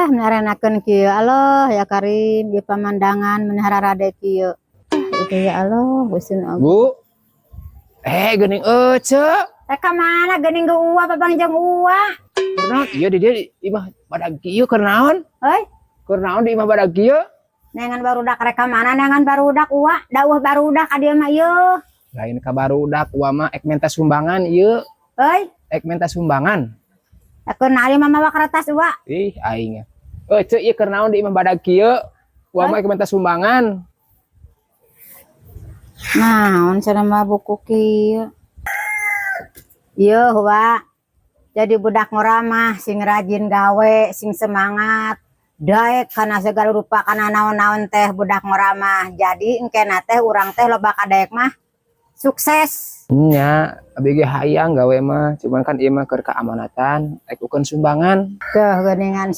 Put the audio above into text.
Menarenakeun kieu, Allah ya Karim, ieu pamandangan meni hararade kieu. Itu ya Allah, Gusti Allah. Bu. Eh, geuning ece. Eh, ka mana geuning ge uwa babang jeung uwa? Kunaon ieu di dieu di imah badag kieu, keur naon? Heuy, Keur naon di imah badag kieu? Neangan barudak, rek ka mana neangan barudak uwa? Dawuh barudak ka dieu mah ieu. Lain ka barudak, uwa mah ek menta sumbangan ieu. Heuy, Ek menta sumbangan. Keur naon mah mawa kertas uwa? Ih, aing. Ece, ieu keur naon di imah badag kieu? Uwa mah ek menta sumbangan. Naon cenah mah buku kieu? Ieu wa. Jadi budak ngora mah sing rajin gawe, sing semangat. Daek kana segala rupa, kana naon-naon teh budak ngora mah. Jadi engkena teh urang teh loba kadaek mah sukses. Nya, abi ge hayang gawe mah, cuman kan ieu mah keur keamanatan, ek ukeun sumbangan. Tuh geuningan si